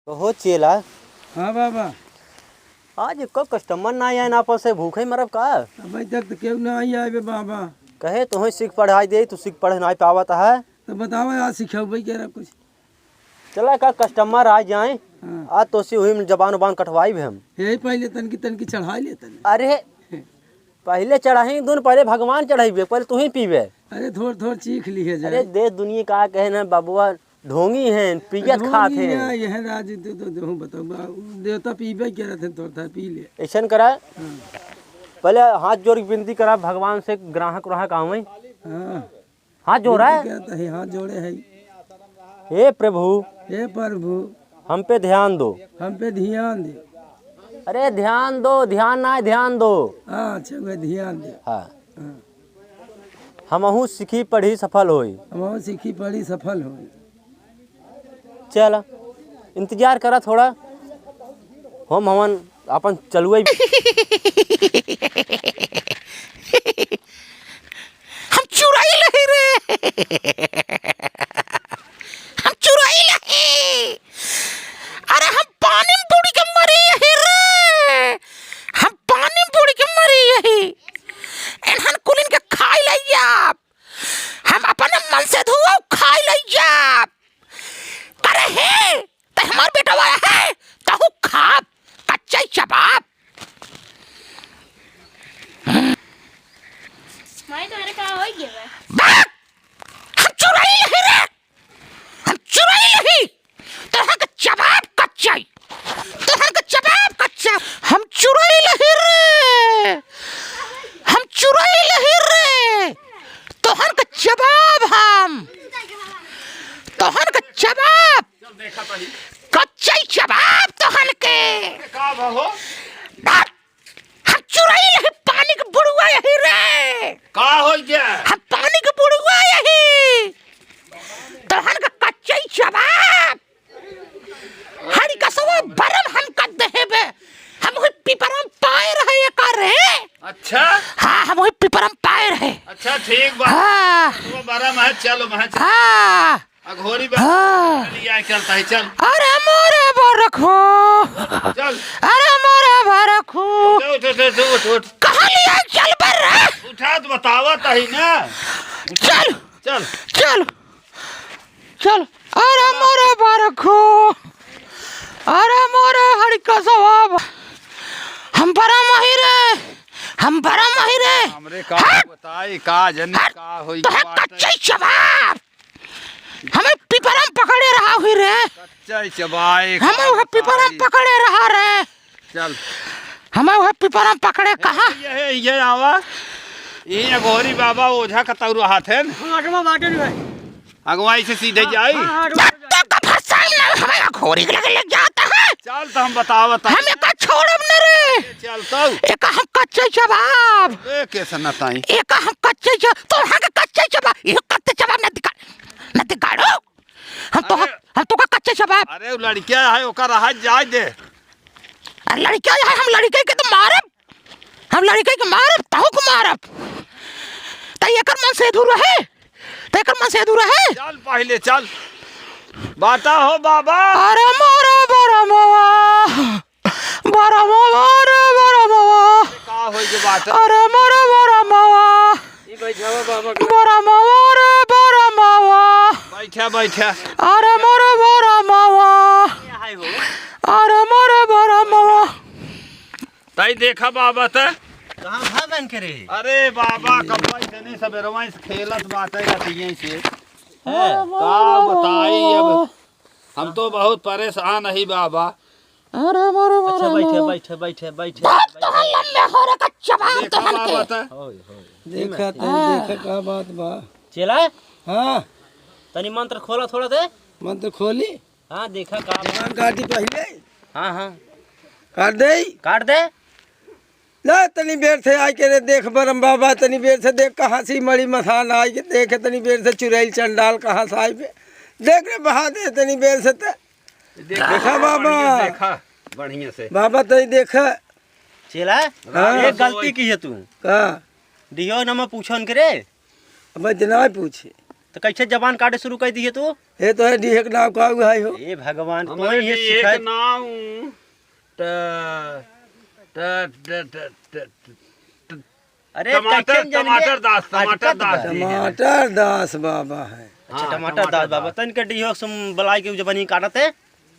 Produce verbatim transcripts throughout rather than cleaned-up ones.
कहो चेला। हाँ बाबा। आज एको कस्टमर नाहीं आए, ना आपन से भूखे मरब का? अबे तक तो केहू नाहीं आए बे बाबा। कहे तोहई सीख पढ़ाई देई, तू सीख पढ़ नाहीं पावत है। तो बतावा, आज सिखउबे केरा कुछ। चला का कस्टमर आ जाए, हाँ। आज तोसे वही में जबान उबान कटवाइब हम। यही पहिले तनकी तनकी चढ़ाई लेतन। अरे, पहिले चढ़ाई दून, पहिले भगवान चढ़ाइबे, पहिले तू ही पीबे। अरे थोड़ थोड़ चीख लिहे जाए। अरे देश दुनिया का कहे ना बबुआ, ढोंगी हैं, पियत ढोंगी खात हैं। हैं, यह राज तो, तो, तो बताओ, बा-, देवता पीबे के रहते हैं, तोर था पी ले। ऐसन करा, हाँ। पहिले हाथ जोड़ के विनती करा भगवान से, ग्राहक व्राहक आवे। हाँ। हाथ जोड़ा है। विनती करता है, हाथ जोड़े है। हे प्रभु, हे प्रभु, हम पे ध्यान दो। हम पे ध्यान दे। अरे ध्यान दो, ध्यान ना है, ध्यान दो। हाँ, अच्छा, वह ध्यान दे। हाँ। हाँ। हमहू सीखी पढ़ी सफल होई। हमहू सीखी पढ़ी सफल होई। चल, इंतजार करा थोड़ा। हम हमन अपन चलुए। हम चुराइल ही रे। हम चुराइल ही। अरे हम पानी में बुड़ के मरी ही रे। हम पानी में बुड़ के मरी ही। एनहन कुलिन के खाई लई जाब। हम अपने मन से धुआं खाई लई जाब। करे हे, ते हमार बेटवा है, तहू खाब, कच्चा ही चबाब। माई, तोहरे का होई गया बा? बाप! हम चुराई लही रे! हम चुराई लही! तोहर के चबाब कच्चा ही! तोहर के चबाब कच्चा! हम चुराई लही रे! हम चुराई लही रे! तोहर के चबाब हम! तोहर के चबाब! कच्चा ही चबाब तोहन के। का बा हो? बाप, हम चुराई लही पानी के बुड़ुआ यही रे। का हो गया? हम पानी के बुड़ुआ यही। तोहन के कच्चा ही चबाब। हरी कसवा बरम हम कर देबे। हम हुई पिपरम पाए रहे एकर रे। अच्छा? हाँ, हम हुई पिपरम पाए रहे। अच्छा, ठीक बा। हाँ। तो बरम है, चलो, वहाँ चल। हाँ। अघोरी बा-, हाँ। चल, ये चलता है, चल। अरे मोरे बरखो। चल। अरे मोरे बरखो। उठ, उठ, उठ, उठ, उठ, उठ। कहाँ लिया चल बर रे? उठा तो बतावा ताही ना। चल। चल। चल। चल। अरे मोरे बरखो। अरे मोरे हड़का सवाब। हम बरम ही रे। हम बरम ही रे। हमरे का हट। बताई, का जनी हट। का होई तो है बात है। कच्चे शबाब। हमें पिपरम पकड़े रहा हुई रे। कच्चा ही चबाए, हमें का वह पिपरम बताई। पकड़े रहा रे। चल। हमें वह पिपरम पकड़े कहाँ? ये, ये, ये आवा। ये अघोरी बाबा ओझा का तौर हाथ है न। हाँ, अगवा बाटे न भाई। अगवाई से सीधे हाँ, जाई। हाँ, हाँ, जब तक का फसाई ना हमें अघोरी के लगे ले जाता है। चल तो हम बतावत हई। हम एका छोड़ब न रे। चल तो। एका हम कच्चे शबाब। ए, कैसे न ताई? एका हम कच्चे शबाब, तोहरा के कच्चे शबाब। ये कच्चे शबाब न दिखा, न दिखाड़ो। हम तो, अरे। हम तो का कच्चे शबाब। अरे, वो लड़किया है, ओकर रहा जाए दे। अरे, लड़किया है, हम लड़के के तो मारब। हम लड़के के मारब, तहु को मारब। त एकर मन से दूर रहे, त एकर मन से दूर रहे। चल पहिले चल। बाटा हो बाबा। अरे मोरे बरमवा, बरमवा रे बरमवा। का होई के बात? अरे मोरे बरमवा। ई बैठावा बाबा के। बरमवा रे बरमवा। बैठा, बैठा। अरे मोरे बरमवा। अरे मोरे बरमवा। ताई देखा बाबा त। कहाँ भागन के रे? अरे बाबा, कब्बा इतने सबेरवा से खेलत बाटे रतिये से। हैं? का बताई अब, हम तो बहुत परेशान ही बाबा। अरे मोरे अच्छा, मोरे बैठे, मोरे। बैठे, बैठे, बैठे, बहुत बैठे। तोहर लम्बे हो रे कच्चा बाप देखा तोहन के। बाबा त। होय, होय। देखा त, हाँ। देखा का बात बा। चेला? हाँ। तनी मंत्र खोला थोड़ा दे। मंत्र खोली? हाँ, देखा का भगवान काटी पहिले। हाँ, हाँ। काट दे। काट दे। ले, तनी बेर से आइ के रे, देख बरम बाबा, तनी बेर से देख, कहाँ से मड़ी मसान आइ के देख, तनी बेर से चुरैल चंडाल कहाँ से आइ बे। देख रे बहा दे, तनी बेर से ते। देख, देखा बाबा। बढ़िया से देखा, बढ़िया से। बाबा, तनी देखा। चेला, हाँ। एक गलती की है तू। का? दियो न मैं पूछन के रे। अब इतना ही पूछे। तो कैसे जबान काटे शुरू कर दिए तू? ये तो है डीहे के नाव का हुआ है हो। ए भगवान, हमारे तोही ये डीहे के सिखाए। नाव ट-, ट-, ट-, ट-, ट-, ट-, अरे, टमाटर, कैसे जान टमाटर गए? दास, टमाटर अटकत दास बा। जी है। टमाटर दास बाबा है। अच्छा, हाँ, टमाटर टमाटर दास बाबा। दास। तनिक डीहो सुम बलाई के जबानी काटते।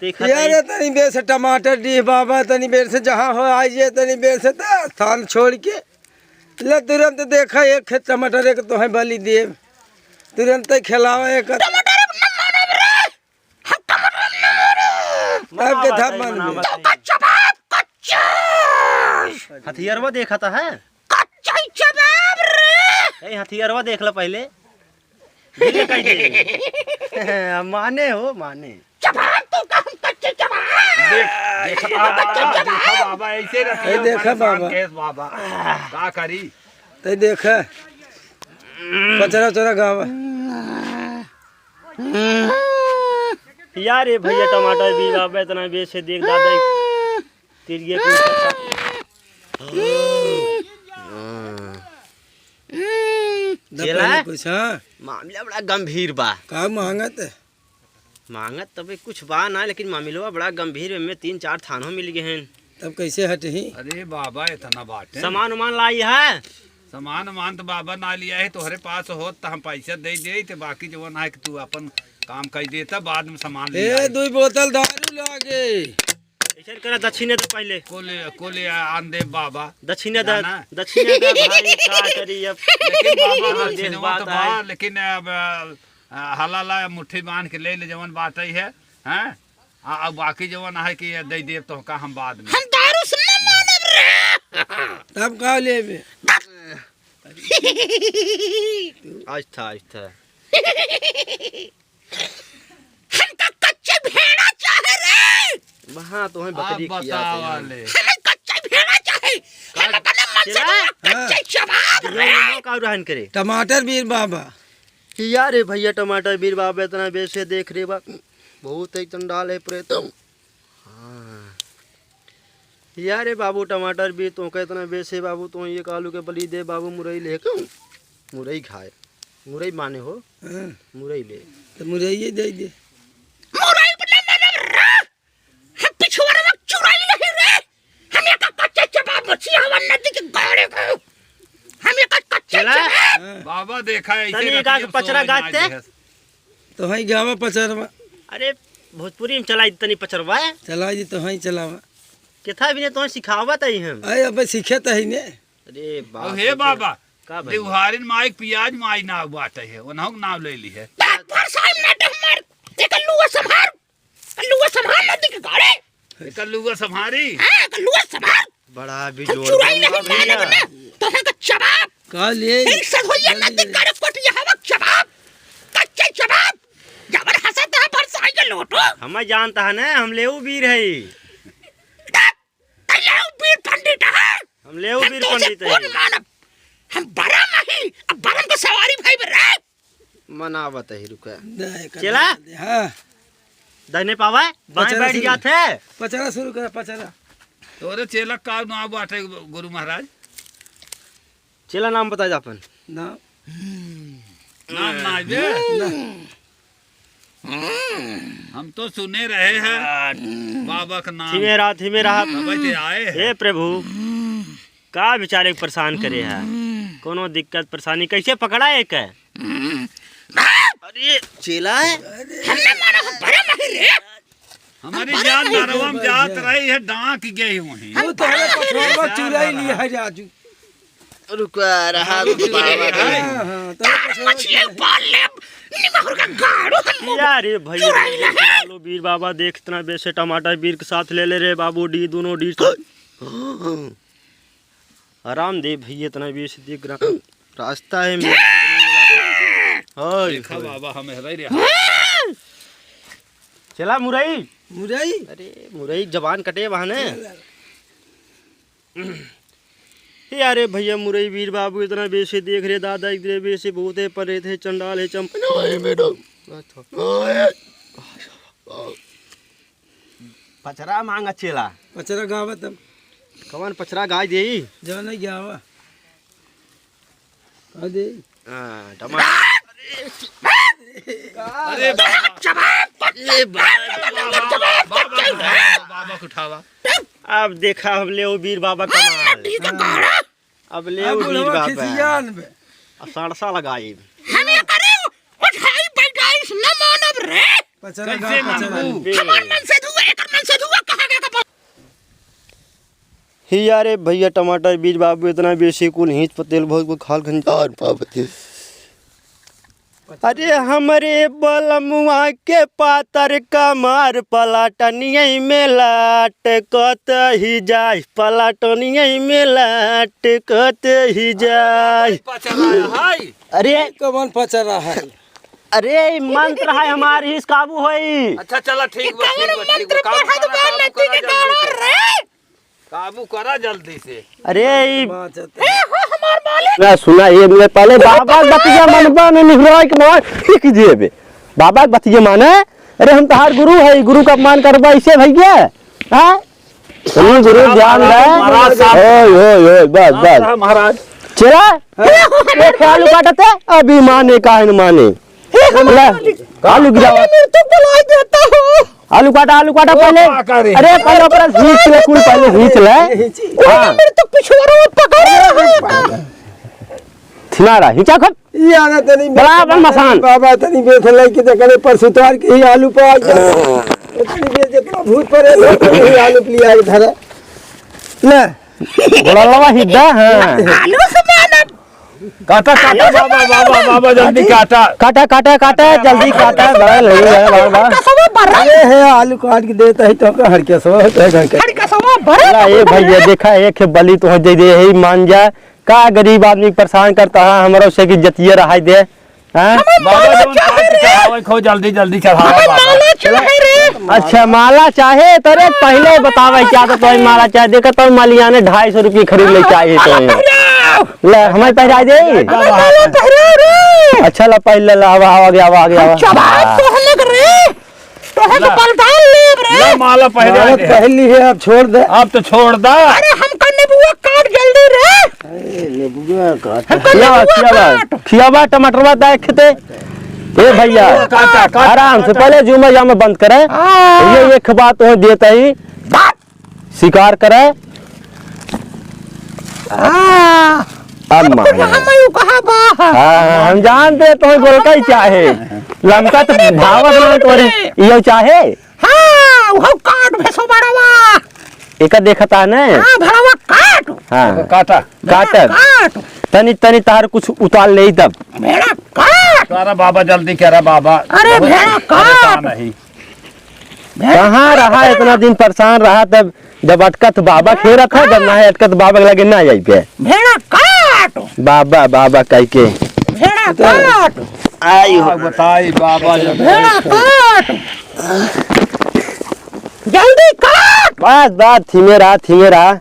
देखा यार, तनी। तनी बेर से टमाटर डीह बाबा, तनी बेर से जहाँ हो आइए, तनी बेर से त स्थान छोड़ के। ले तुरंत देखा, एक खेत टमाटर एक तोहे बलि देब। तुरंत ही खिलावा एक। टमाटर एक न मानब रे। हम टमाटर न मानब। अब के मना था बताई, मन मना में। बताई। तो कच्चा बाप, कच्चा। हथियारवा देखा था है? कच्चा ही जवाब रे। ए, हथियारवा देख लो पहले। ये ले कह दे। माने हो, माने। जवाब तो का हम कच्चे जवाब। देख, देखा बाबा, देखा बाबा, ऐसे रखिए ए, देखा हमारे साथ बाबा। केस बाबा। का करी? ते देखा। पचरा चोरा गावा। यार, ये भैया टमाटर भी बाबा इतना बेचे देख दादा। तिरिये को दब चेला? पहले कुछ, हाँ। मामला बड़ा गंभीर बा। का मांगत? मांगत तबे कुछ बा ना, लेकिन मामलवा बड़ा गंभीर बा। एमे तीन चार थानो मिल गए हैं। तब कैसे हटही? अरे बाबा, इतना बाटे। सामान उमान लाई है? सामान उमान तो बाबा ना लिया है, तोहरे पास होत तो हम पैसा दे दे, तो बाकी जवन है कि तू अपन काम कर देता, बाद में सामान ले ए, आई। दुई बोतल दारू लागे। ऐसे करा, दक्षिणा दे पहले। कोले, कोले आ-, आन दे बाबा। दक्षिणा दे, जाना। दक्षिणा दे भाई, का करी अब? लेकिन बाबा, हाँ, दक्षिणवा देख तो बात बा, है। लेकिन अब, आ, हलाला मुट्ठी बांध के ले ले जवन बाटई है, हैं? आ, आ, बाकी जवन है कि दे देब तो का हम बाद में। हम दारू से न मानब रे। तब का लेबे? आज था, आज था। हमका कच्चे भेड़ा चाहे रे। वहाँ तो है बकरी आप खियाते बतावा हैं। ले। हमें कच्चे भेड़ा चाहे। का हम अपने मन से चला? ना कच्चे हाँ। जवाब ये रे। लोग का रहन करे। टमाटर बीर बाबा। यार रे भैया, टमाटर बीर बाबा इतना बेचे देख रे बा, बहुत ही चंडाल है प्रेत। हाँ। यार रे बाबू, टमाटर बीर तोहका इतना बेचे बाबू, तो एक आलू के बलि दे बाबू, मुरई लेके। मुरई खाए, मुरई माने हो, हाँ। मुरई ले। तो मुरई ये दे दे। मुरई बना माने रे। हम पिछुआरवा चुराई नहीं रे। हम एक कच्चे चबाब मछियावा नदी के गाड़े को। हम एक कच्चे चला। चबाब। हाँ। बाबा देखा ऐसे तनी रख एक आग के पचरा सोए गाते। ना दे। तो हई गावा पचरवा। अरे भोजपुरी में चलाई तनी पचरवा। चलाई जी तो हई चलावा। केथा भी ने तो सिखावत ही हम। अरे अबे सीखे तो ही ने। अरे बाप अब रे हे बाप। बाबा, का भाई? देवहारिन माई के पियाज माई नाव बाटे है, ओनहु के नाव ले ली है। बात भर साइम ना दे हमार। एक लुआ संभार। लुआ संभार नदी के गाड़े। एक लुआ संभारी। हाँ, एक लुआ संभार। बड़ा हम बिजोड़ चुराई बनवा नहीं भैया। मानब ना। तो है का जवाब। का ले? एक सद होइए ना जल्दी। दिग्गारे कोटिया हवा जवाब। कच्चे जवाब। जबर हंसत है भरसाई के लोटो। हमें जानता है ना, हम लेऊ बीर है। दब, लेऊ बीर पंडित है। हम लेऊ हम बीर तो उसे पंडित कौन है। मानब? हम बरम नहीं, अब बरम को सवारी भाई बे रे। मनावत ही रुका। दे, कर चला। दे, हाँ। दहिने पावा, बाएं पचरा बैठ शुरू जात कर। है। पचरा शुरू कर, पचरा। तोरे चेला का नाव बाटे गुरु महाराज? चेला नाम बताए जा अपन। नाम। नाम ना आवे? ना। हम तो सुने रहे हैं बाबा का नाम। धीमे रहा, धीमे रहा। बाबा जी आए हैं। हे प्रभु, का बेचारे के परेशान करे है? कोनो दिक्कत परेशानी कैसे पकड़ा है के? अरे चेला है। हमने मारा हम भरा नहीं रे। हमारी जान नरवा में जात रही है, डांक गई वहीं। वो तो हमें पछवाड़वा चुराई लिया है राजू। रुका रहा, रुका रहा। हाँ, हाँ, तो हम मछिए पाल ले, निमहर का गाड़ू हम। यार, ये भैया, चुराई ले। चलो, बीर बाबा, देख, इतना बेसे टमाटर बीर के साथ ले ले रे बाबू, डी, दोनों डी। आराम दे भैया, इतना बेसे देख रहा। रास्ता है मेरा। हाय, देखा हाय। बाबा, हम है रे। चला मुरई। मुरई? अरे, मुरई जबान कटे बहाने। चला। हे अरे भैया, मुरई बीर बाबू इतना बेसे देख रे दादा, इतने बेसे भूत है, प्रेत है, चंडाल है, चम-, पचरा मांगा चेला। पचरा गावा तब। कवन पचरा गाय देई? जवन नहीं गावा। का दे? हाँ, टमाटर। अरे बाबा। ए बाबा, बाबा, बाबा, बाबा, बाबा, उठावा। अब देखा हमले वो वीर बाबा का माल। अब ले अब वो वीर बुढ़वा बाबा। खिसियान बे। आ सड़सा लगाई। हमें करे उठाई बैठाई न मानब रे। पचरा कैसे गा, पचरा। मानबू? हमार मन से धुआ, एकर मन से धुआ कहाँ गया कपाल? हिया रे भैया, टमाटर बीज बाबू इतना बेसी कुल हींच पतेल बहुत कुल खाल खंजान पावत है। अरे हमरे बलमुआ के पातर कमर पलाटनियै में लटकत ही जाय, पलाटनियै में लटकत ही जाय। पचरा है। अरे कौन पचरा है? अरे ई मंत्र है हमार, इस काबू होई। अच्छा चला ठीक बा, ठीक बा, ठीक बा। काबू करा, काबू करा जल्दी से। काबू करा जल्दी से। अरे ई ए हो हमार मालिक। ना सुना, ये मैं पहले बाबा के बतिया मनबा ने निहुराई के मार फेंक दिए बे। बाबा के बतिया माने, अरे हम तहार गुरु है, गुरु का अपमान करबा इसे भैया? हाँ? सुन गुरु ध्यान दे। महाराज साहब। ओए, ओए, ओए, बस, बस। महाराज। चला। ए हो हमार एक आलू मालिक। काटते, अभी माने काहे न माने। ए हमार ले, मालिक। आलू गिरावा। अरे मेरे तो बुलाई देता हो। आलू काटा, आलू काटा ओ पहले। का करे? अरे पहले ओकरा हींच ले, कुल पहले हींच ले। हाँ। मेरे तो पिछुआरा पकड़ रहा है। थिनारा, हिंचा खट। ई आना तनी बड़ा अपन मसान। बाबा तनी बेथ लई के देखले परसुतार के ही आलू पा गया। तनी बेथ जितना भूत परे ही आलू लिया के धरा। ले। बड़ा लवा हिद्दा, हाँ। आलू से मानब। काटा, काटा, बाबा, बाबा, बाबा, जल्दी काटा। काटा, काटा, काटा, जल्दी काटा, बड़ा लगी है, बड़ा, बड़ा। कसवा बड़ा। अरे हे, आलू काट के देता है तो का हड़के सवा होता है घर के। हड़के सवा बड़ा। ला, ए भैया, देखा, एक है बली तो दे दे, यही मान जा। का गरीब आदमी परेशान करता है, हमरो से की जतिये रहाई दे। हाँ? बाबा, जौन काट के चढ़ावे खो, जल्दी, जल्दी चढ़ावा बाबा। माला चाहे रे। अच्छा, माला चाहे? तो रे, पहले बतावे क्या तो तोय माला चाहे। देखा तो मालिया ने ढाई सौ रुपये खरीद ले चाहे तो। ले, हमें पहरा दे। हमें माला पहरा रे। अच्छा, ला, पहले ला, आवा, आवा, आवा, आवा, आवा। चबाई हाँ। तो हमें रे। तोहे के ला। बलिदान लेब रे। ला, माला पहले माला दे। पहली है, अब छोड़ दे। अब तो छोड़ दा। अरे, हमका नेबुआ काट जल्दी रे। अरे, नेबुआ काट। हमका खियावा, नेबुआ खियावा। काट। खियावा, टमाटरवा दा खेते। ए भैया, काटा, काटा, आराम से, काटा। पहले जूम जाम बंद करे। हाँ। ये एक बात हो देता ही। बात। शिकार करे। हाँ। अब अब माने। हम यू कहा बा। हाँ, हम जानते तो बोल का ही चाहे। लमका तो भावत ना तोरे, यो चाहे। हाँ, वो काट भेसो बड़वा। एका देखता ने? हाँ, भड़वा काट। हाँ। काटा। काट। काट। तनी, तनी तार कुछ उतार ले तब। भेड़ा काट। करा बाबा जल्दी करा बाबा। अरे बहुत भेड़ा काट। परेशान है। कहाँ रहा इतना दिन परेशान रहा, तब जब अटकत बाबा खेरत है, जब ना है अटकत बाबा के लगे ना जाई पे। भेड़ा काट। बाबा, बाबा कह के। भेड़ा काट। आई हो। बताई बाबा जब भेड़ा काट। जल्दी काट। बस, बस, धीमे रहा, धीमे रहा।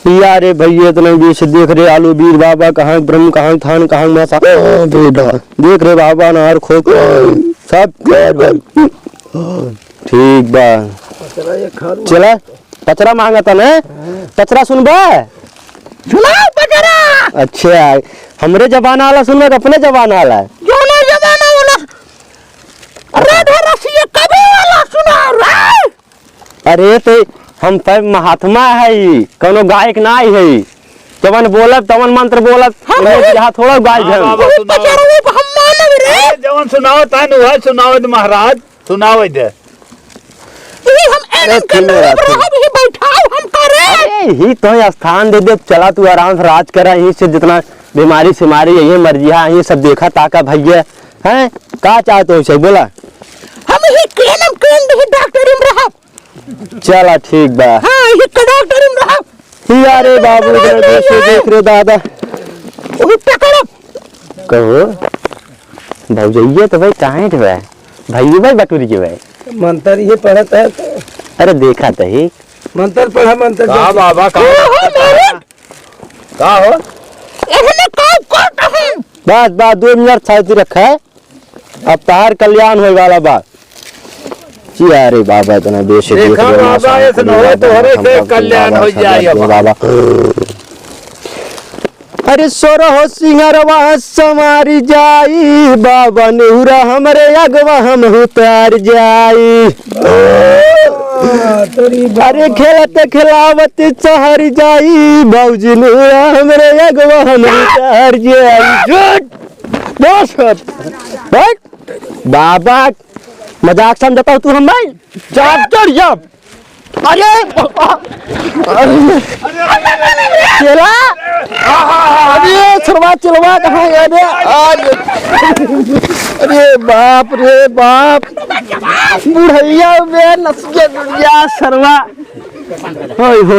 या रे भैया, इतना बीच देख रे, आलू बीर बाबा कहाँ ब्रह्म, कहाँ थान, कहाँ माता, ओ, बेटा, देख रे बाबा, नार खो, सब गड़बड़। ठीक बा। पचरा ये खान चला, पचरा मांगता ने? हाँ। पचरा सुनबा? सुनाओ पचरा। अच्छा, हमरे जमाना वाला सुनबा कि अपने जमाना वाला? जौना जमाना वाला। राधा रसिया कवि वाला सुनाओ रे। अरे, तो हम सब महात्मा है, कोनो गायक ना है। जवन बोलब, तवन मंत्र बोलब, हाँ, एमे हाँ। जहाँ थोड़ा गाय हाँ, झन। बाबा, सुनाओ। पचरवे पे हम मानब रे। अरे, जवन सुनाओ, तान वह सुनाओ दे महाराज, सुनाओ दे। ई हम अरे, एनम के सुन रहा लोग तू। रहब, ही बैठाओ हम करे। अरे, ही तो स्थान दे दे, चला तू आराम से राज करा, यहीं से जितना बीमारी सिमारी, यही मर्जिया, यही सब देखा ताका भैया, हैं? का चाहते हो से बोला? हम ही केनम केन दे डॉक्टर में रहब। चला ठीक बा। हाँ, ये कड़ाक डरम रहा। हिया रे बाबू, इधर देख रे, देख रे दादा। वही पकड़ो। कहो, भौजैया तो भाई कहाँ है भाई? भैया भाई बटुरी के भाई। मंत्र ये पढ़ता है तो। अरे देखा तो ही। मंत्र पढ़ा, मंत्र का देखा। बाबा, का ओ, हो, मारे। का हो? एहने का करता है? बस, बस, दो मिनट शांति रखा है। अब तहार कल्याण होए वाला बा। जी अरे बाबा, इतना बेस देखा देख लो, बाबा, माशाल्लाह, ऐसे न होए, तोहरे से कल्याण हो जाए बाबा। बाबा। अरे सोरहो सिंगरवा संवारी जाई, बाबा निहुरा हमरे अगवा हम उतार जाई। अरे खेलत खेलावत सहर जाई, बाबूजी निहुरा हमरे अगवा हम उतार जाई। झूठ। बस। बैठ। बाबा, मजाक समझता हो तू हम भाई? जा, चढ़ जा। अरे, अरे, चेला, अरे, सरवा, चेलवा कहाँ है? अरे, अरे, अरे, बाप रे बाप, बुढ़ैया में नस के दुनिया सरवा। होय, होय।